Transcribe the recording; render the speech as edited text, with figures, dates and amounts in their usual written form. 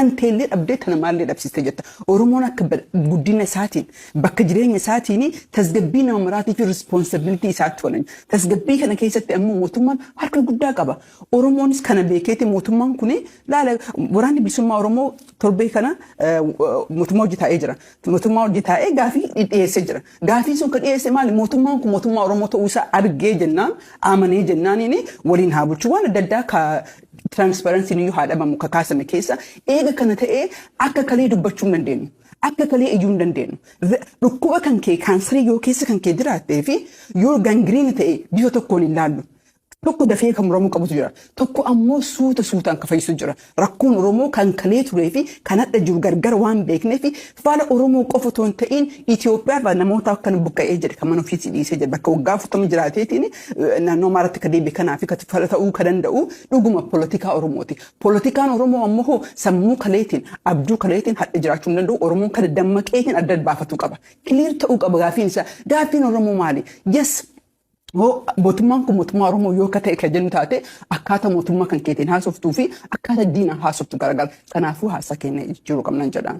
Tan teellee dhabdee tana maallee dhabsiiste jetta. Oromoon akka guddina isaatiin, bakka jireenya isaatiin, tasgabbii nama maraatii fi responsibility isaatti oolan. Tasgabbii kana keessatti ammoo mootummaan harka guddaa qaba. Oromoonis kana beekeeti mootummaan kun laala. Waraanni Bilisummaa Oromoo torbee kana mootummaa hojii taa'ee jira. Mootummaa hojii taa'ee gaafii dhiyeessee jira. Gaafii sun kan dhiyeesse maali? Mootummaan kun mootummaa Oromoo ta'uu isaa argee jennaan, amanee jennaaniin waliin haa bulchu, waan adda addaa ka transparency iyyuu haa dhabamu ka kaasame keessa. Eega kana ta'ee akka kalee dubbachuu hin dandeenyu. Akka kalee iyyuu hin dandeenyu. Dhukkuba kan kee, kaansarii yoo keessa kan kee jiraattee fi yoo gangrene ta'e, bifa tokkoon hin laallu. Tokko dafee kan muramuu qabutu jira. Tokko ammoo suuta suutaan kan fayyisu jira. Rakkoon Oromoo kan kalee turee fi kan hadha jiru gargar waan beeknee fi faala Oromoo qofa otoo hin ta'in, Itoophiyaa namoota akkana buqqa'ee jedhe, kan mana ofiisii dhiisee jedhe, bakka waggaa 40 jiraateetiin naannoo Amaaraatti kan deebi'e kanaa fi fala ta'uu kan danda'u dhuguma polotikaa Oromooti. Polotikaan Oromoo ammoo sammuu kaleetiin, abjuu kaleetiin hadha jiraachuu hin danda'u. Oromoon kana dammaqeetiin adda baafatuu qaba. Clear ta'uu qaba gaafiin isaa. Gaafiin Oromoo maali? Yes. Hoo mootummaan kun mootummaa Oromoo yoo akka ta'e kan jennu taate, akkaataa mootummaa kan keetiin haasoftuu fi akkaataa diinaa haasoftu garagara. Kanaafuu haasaa keenya jijjiiruu qabnan jedhaan.